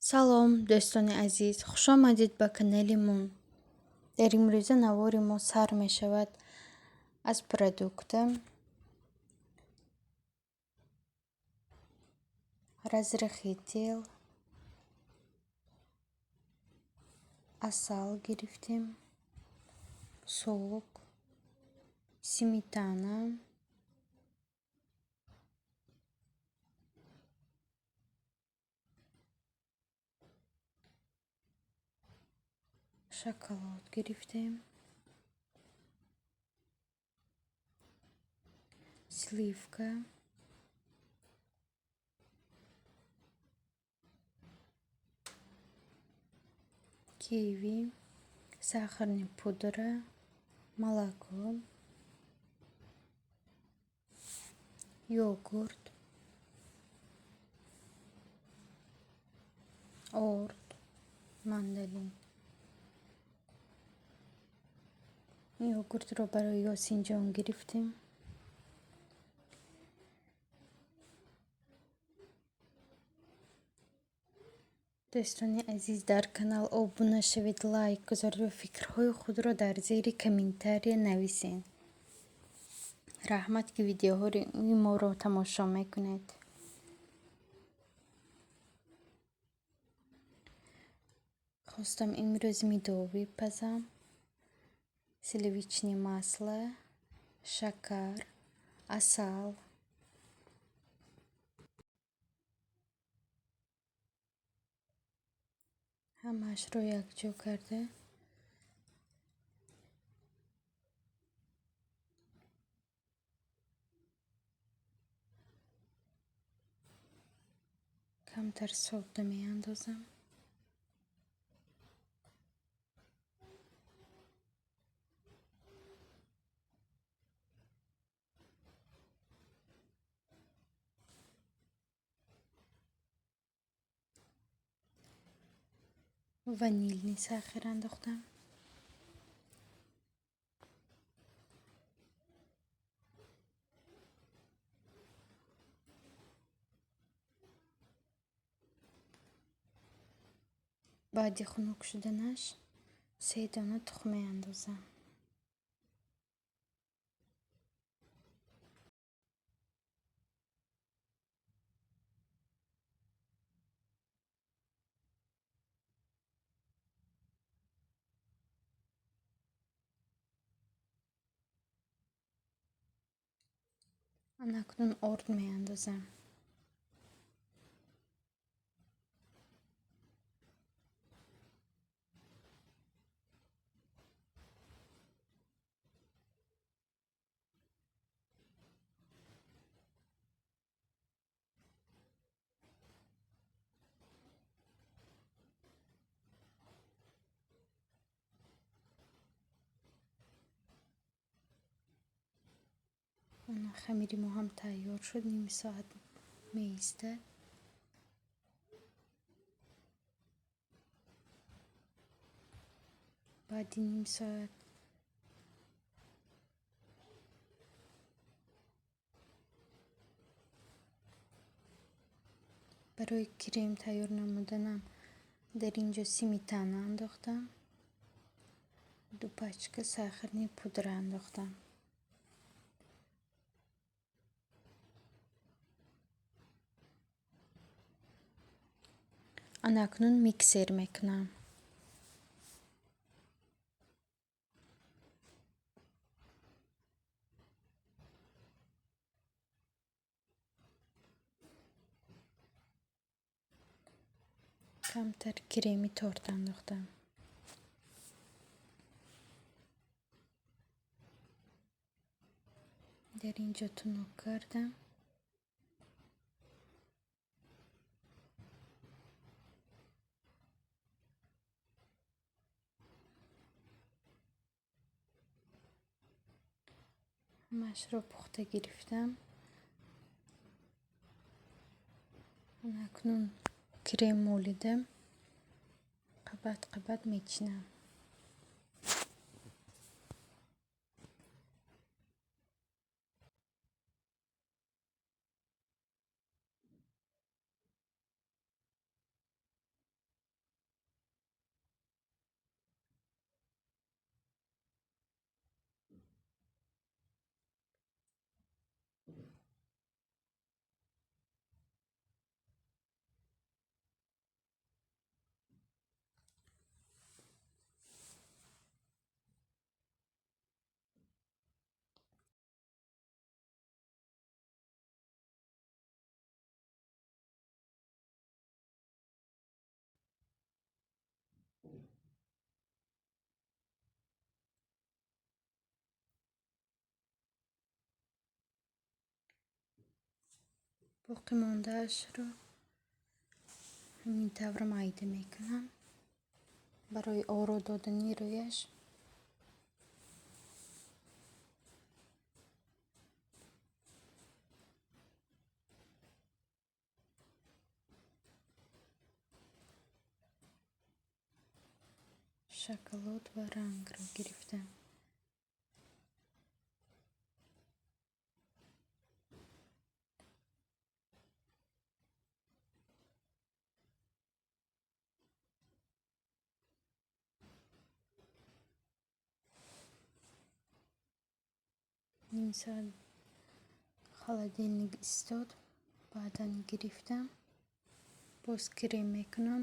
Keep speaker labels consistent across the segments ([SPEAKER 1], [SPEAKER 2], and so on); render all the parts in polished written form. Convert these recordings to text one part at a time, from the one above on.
[SPEAKER 1] Салом, дӯстони азиз, хушомадед ба канали мо. Дар имрӯза навори мо сар мешавад аз продукта. Разрыхлитель, асал гирифтем, сок, сметана, шоколад гирифтем, сливка, киви, сахарная пудра, молоко, йогурт, орд, мандарин. Йогуртро барои Ёсинҷон гирифтем. Дӯстони азиз, дар канал обуна шавед, лайк гузоред ва фикрҳои худро дар зери комментария нависед. Раҳмат, ки видеоҳои моро тамошо мекунед. Хостам имрӯз медовый пазам. Сливочное масло, шакар, асал. Ҳамаашро якҷо карда камтар сода меандозам. Ванильный сахар андохтам. Баъди хунук шуданаш 3 дона тухм меандозам. Анакнун орд меандозам. Хамири мо ҳам тайёр шуд, ним соат меистад. Баъди ним соат барои крем тайёр намуданам дар ин ҷо сметана андохтам, 2 пачка сахарный пудра андохтам. Анакнун миксер мекунам. Камтар креми торт андохтам. Дар ин ҷо тунук кардам. Ҳамаашро пухта гирифтам. Анакнун крем молидам, қабат қабат мечинам. Боқимондаашро ҳамин тавр майда мекунам барои оро додани рӯяш. Шоколад ва рангро гирифтам. Ним соат холодильник истод, баъдан гирифтам, боз крем мекунам.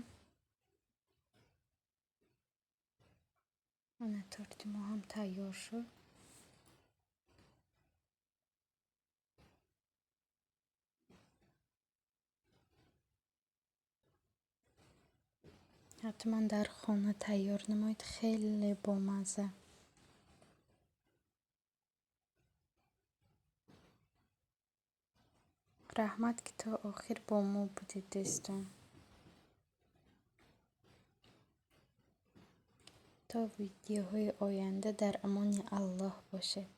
[SPEAKER 1] Ана, торти мо ҳам тайёр шуд. Ҳатман дар хона тайёр намоед, хеле бомазза. Раҳмат, ки то охир бо мо будед, дӯстон. То видеоҳои оянда дар амони Аллоҳ бошед.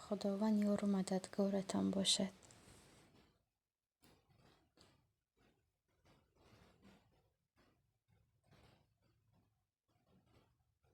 [SPEAKER 1] Худованд ёру мададгоратон бошад.